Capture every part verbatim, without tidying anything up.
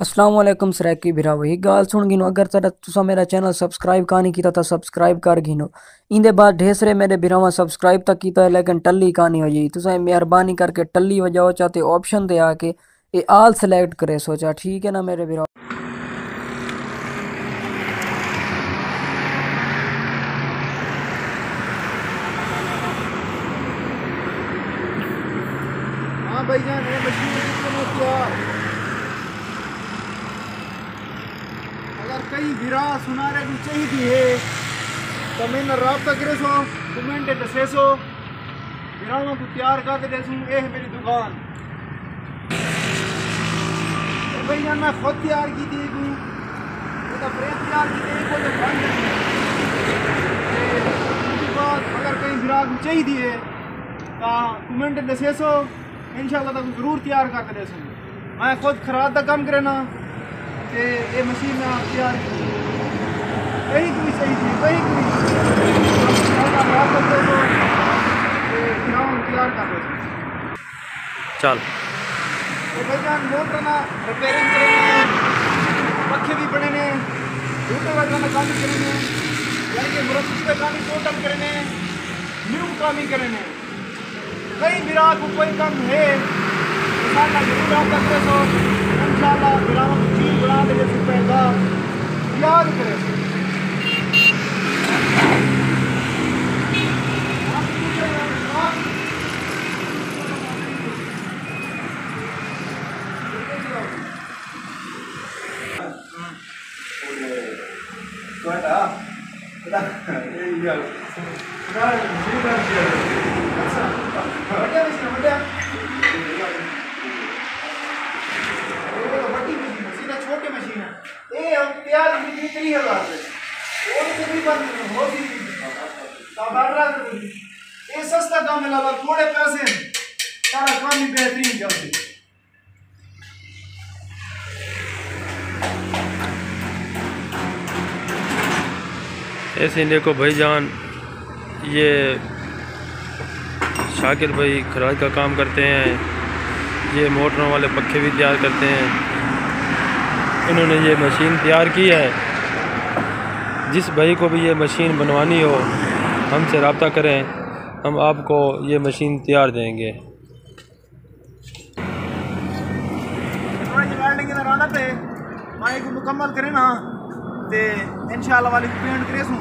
السلام علیکم سرائیکی بھراوو، ہک ڳالھ سُݨ گھنو، اگر تہاݙا، تساں میرا چینل سبسکرائب کائنی کیتا تاں سبسکرائب کر گھنو۔ ایندے بعد ڈھیر سارے میرے بھراواں سبسکرائب تاں کیتا ہے لیکن ٹلی کائنی ہوئی۔ تساں مہربانی کر کے ٹلی وڄاؤ چا تے آپشن تے آ کے اے آل سلیکٹ کریسو چا، ٹھیک ہے نا میرے بھراؤ؟ ہاں بھائی جان، اے مشین بالکل تیار۔ اگر کہیں بھرا سنارے کوں چاہیدی ہے تاں میرے نال رابطہ کریسو، کمنٹ تے ݙسیسو۔ بھراواں کوں تیار کر تے ݙیسوں، اے ہے میری دکان۔ اے بھائی جان، میں خود تیار کیتی ہے کوں، اے تاں فریم تیار کیتے، اے کوں تے بند ہے۔ تے اس توں بعد اگر کہیں بھرا کوں چاہیدی ہے تاں کمنٹ ݙسیسو، انشاءاللہ تہاکوں ضرور تیار کر تے ݙیسوں۔ میں خود خراط دا کم کرینا تے اے مشین میں آپ تیار کیتی۔ کہیں کوں وی چاہیدی، کہیں کوں وی۔ انشاءاللہ خراط دا ݙیسو تے بھراواں کوں تیار کر ݙیسوں۔ چل۔ تے بھائی جان، موٹر نا ریپیئرنگ کرینے، پکھے وی بݨینے، روٹاویٹر نا کم وی کرینے، یعنی کہ مربی دا کم وی ٹوٹل کرینے، نیو کم وی کرینے۔ کہیں بھرا کوں کوئی کم ہے، ساݙے نال ضرور رابطہ کریسو۔ انشاءاللہ بھراواں کوں چیز بݨا تے ݙیسوں، پہلا تیار کریسوں۔ چھوٹی مشین ہے، اے ہم تیار کی تریہہ ہزار روپے۔ اور سے بھی بند ہو سی، کم آرڈر آ کر، اے سستا کم ہے، لگا تھوڑے پیسے، سارا کام ہی بہترین چلتے۔ ایسے ہی دیکھو بھائی جان، یہ شاکر بھائی خراط کا کام کرتے ہیں، یہ موٹروں والے پکھے بھی تیار کرتے ہیں۔ انہوں نے یہ مشین تیار کی ہے۔ جس بھائی کو بھی یہ مشین بنوانی ہو، ہم سے رابطہ کریں، ہم آپ کو یہ مشین تیار دیں گے۔ تھوڑا جی ویلڈنگ دا رہندا پئے، میں ایکوں مکمل کرینا تے انشاءاللہ والی پینٹ کریسوں۔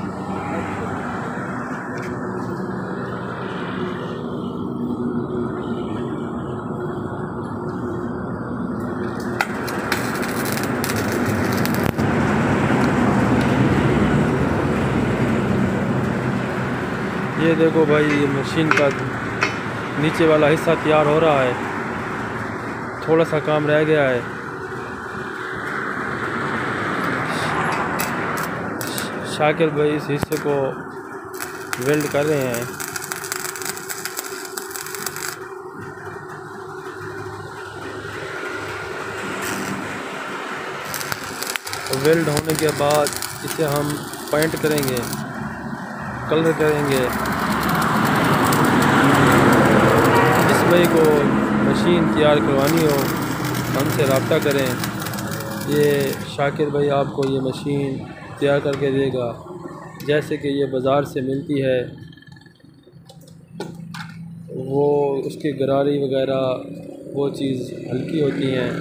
یہ دیکھو بھائی، یہ مشین کا نیچے والا حصہ تیار ہو رہا ہے، تھوڑا سا کام رہ گیا ہے۔ شاکر بھائی اس حصے کو ویلڈ کر رہے ہیں۔ ویلڈ ہونے کے بعد اسے ہم پینٹ کریں گے، کلر کریں گے۔ جس بھائی کو مشین تیار کروانی ہو، ہم سے رابطہ کریں۔ یہ شاکر بھائی آپ کو یہ مشین تیار کر کے دے گا، جیسے کہ یہ بازار سے ملتی ہے۔ وہ اس کے غرارے وغیرہ وہ چیز ہلکی ہوتی ہیں۔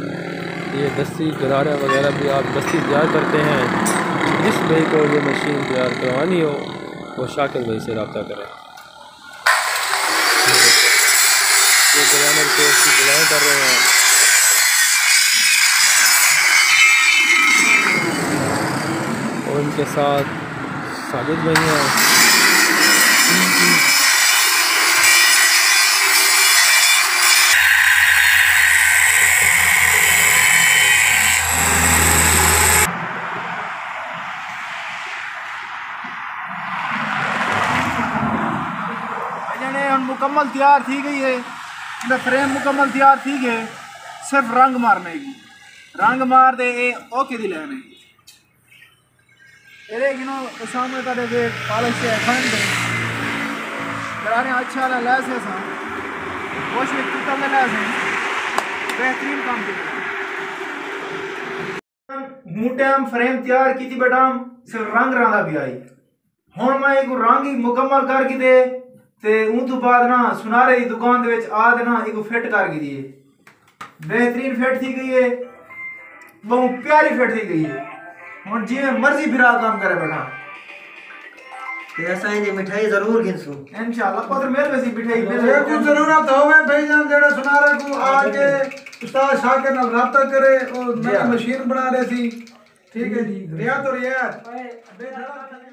یہ دستی غرارے وغیرہ بھی آپ دستی تیار کرتے ہیں۔ جس بھائی کو یہ مشین تیار کروانی ہو، وہ شاکر بھائی سے رابطہ کریں۔ یہ گرائنڈر کو اس کی گرائنڈ کر رہے ہیں اور ان کے ساتھ ساجد بھائی ہیں۔ جانے ہن مکمل تیار تھی گئی ہے، ایندا فریم مکمل تیار تھی گئے، صرف رنگ مارنے کی، رنگ مار دے اے اوکے دی لینے کی۔ اے دیکھ گھنو، سامݨے تہاݙے دے پالش تے کھڑن دے۔ غرارے اچھے والا لیسے اساں۔ واش وچ کتل دے لیسے۔ بہترین کم کیتے۔ ہوں ٹائم فریم تیار کیتی بیٹھا، صرف رنگ رہندا پیا ہئی۔ ہݨ میں ایکوں رنگ ہی مکمل کر گھدے تے اوں توں بعد نا سنارے دی دکان دے وچ آ تے نا ایکوں فٹ کر گھدی ہے۔ بہترین فٹ تھی ڳئی ہے، ٻہوں پیاری فٹ تھی ڳئی ہے۔ ہݨ جیویں مرضی بھرا کم کرے بیٹھا۔ تے اساں ایندی مٹھائی ضرور گھنسوں۔ انشاءاللہ پتر مل ویسی مٹھائی، مل ویسی۔ جے کوں ضرورت ہووے بھائی جان، جیڑھا سنارے کوں آ کے استاد شاکر نال رابطہ کرے، او نویں مشین بݨا رہے سی۔ ٹھیک ہے جی، ریا تو ریا ہے۔